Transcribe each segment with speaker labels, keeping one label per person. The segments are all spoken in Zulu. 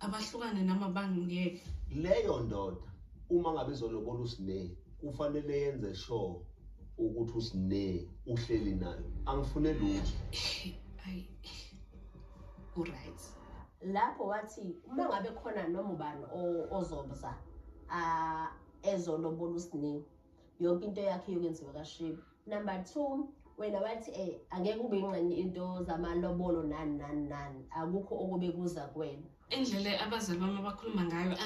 Speaker 1: Abahlukane nama bangiyeke.
Speaker 2: Leyo ndoda uma ngabe izolobola uSne kufanele yenze sure ukuthi uSne uhleli nayo. Angifune lutho.
Speaker 1: Ayi. U-right.
Speaker 3: Lapho wathi uma ngabe khona noma ubani ozoza ezolobola uSne, yonke into yakhe iyokwenziwa kaShibe. Number 2, wena wathi angeke ube ingxenye into zamalobolo nani nani nani, akukho okube kuza kuwena.
Speaker 1: Indlela abazali bami abakhuluma ngayo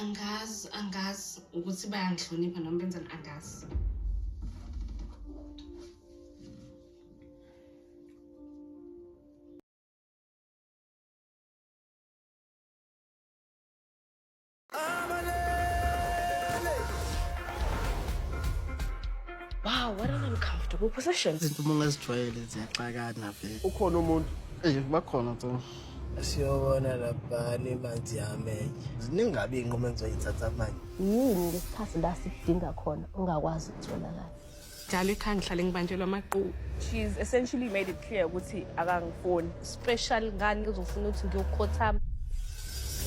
Speaker 1: angazi ukuthi bayangihlonipha noma benzani, angazi.
Speaker 4: Wow, what an uncomfortable position.
Speaker 5: Izinto uma ungazijwayele ziyaxakana vele.
Speaker 2: Ukhona umuntu?
Speaker 5: Bakhona to.
Speaker 6: Siyobona laphana imanzi yami. Ziningi kabi iy'nqumo engizoyithatha manje.
Speaker 3: Yini ngesikhathi la sikudinga khona ungakwazi ukutholakala?
Speaker 1: Njalo ekhaya ngihlale ngibanjelwa amaqhubu.
Speaker 4: She's essentially made it clear ukuthi akangifuni.
Speaker 7: Special ngani uzofuna ukuthi ngiyokukhothama?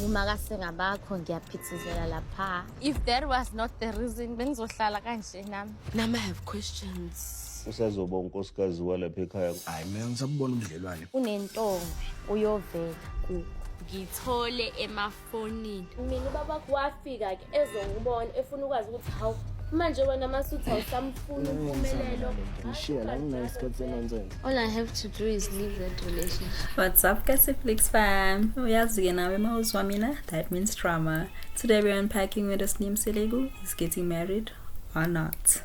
Speaker 8: Uma kasengabakho ngiyaphithizela lapha. If that was not the reason bengizohlala kanje nami.
Speaker 1: Nami I have questions.
Speaker 2: Usazoba unkosikazi walapha ekhaya.
Speaker 6: Hayi mina ngisabubona ubudlelwane.
Speaker 8: Unentombi uyovela kuko.
Speaker 9: Ngithole emafonini.
Speaker 10: Mina ubaba wafika ke ezongibona efuna ukwazi ukuthi hawu manje wena masuthi awusamfuni uMpumelelo.
Speaker 5: Ngishiya la nginayisikhathi senonsense.
Speaker 9: All I have to do is leave that relationship.
Speaker 11: What's up, Kasi Flix fam? Uyazi-ke nawe uma uzwa mina, that means drama. Today we're unpacking whether Sne Mseleku is getting married or not.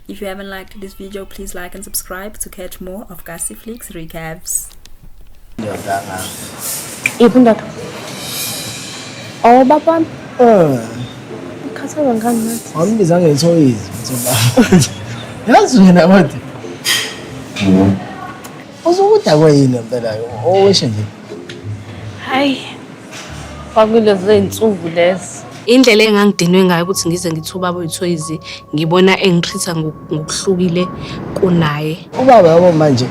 Speaker 11: If you haven't liked this video, please like and subscribe to catch more of Kasi Flix recaps.
Speaker 7: Iphi indoda? Oh, baba wami. Ukhathazwa ngani nathi?
Speaker 6: Wambiza ngethoyizi mthobaba. Yazi wena kodwa. Usukuda kweyini impela oweshe nje.
Speaker 7: Hayi. Kwakulezo zinsuku lezi.
Speaker 1: Indlela engangidinwe ngayo ukuthi ngize ngithi ubaba uyithoyizi ngibona engitreat ngokuhlukile kunaye.
Speaker 6: Ubaba yabo manje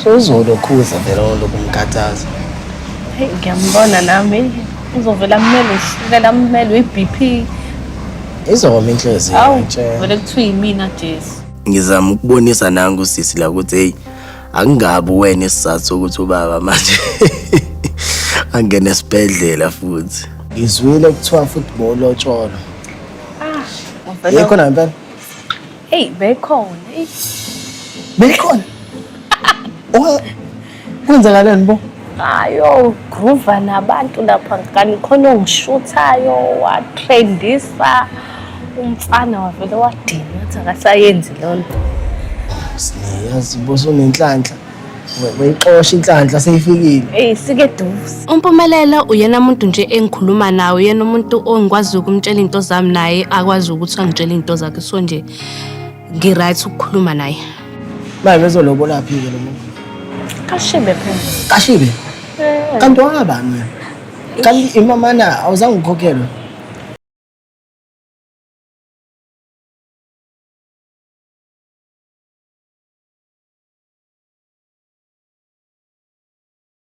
Speaker 6: sozolokhuza vele lokumkhathaza.
Speaker 7: Hey, ngiyambona nami. Uzovela amele ushukela amele i-BP.
Speaker 6: Izoma inhliziyo
Speaker 7: Awu,
Speaker 6: ngitshela.
Speaker 7: vele kuthiwa yimina Jesu.
Speaker 6: Ngizama ukubonisa nangu sisi la ukuthi hey akungabi wena isizathu sokuthi ubaba manje angene esibhedlela futhi. Ngizwile kuthiwa football otsholo.
Speaker 7: Vele-
Speaker 6: Yikho na impela?
Speaker 7: Hey, bekhona. Hey.
Speaker 6: Bekhona. Oh kwenzakaleni bo?
Speaker 7: Ayo, groove nabantu lapha ngani khona ongishuthayo watrendisa umfana wavele wadinwa wathi akasayenzi lonto.
Speaker 6: Sine yazi bosunenhlanhla. Weyixosha inhlanhla seyifikile.
Speaker 7: Hey, sike duze.
Speaker 1: UMpumelelo uyena umuntu nje engikhuluma naye, uyena umuntu ongikwazi ukumtshela into zami naye akwazi ukuthi angitshele into zakhe, so nje ngi-right ukukhuluma naye.
Speaker 6: Manje bezolobola phi ke lo muntu?
Speaker 7: Kashibe phela.
Speaker 6: Kashibe. Kanti wangabani wena? Kanti imamana awuzange ukhokhelwe?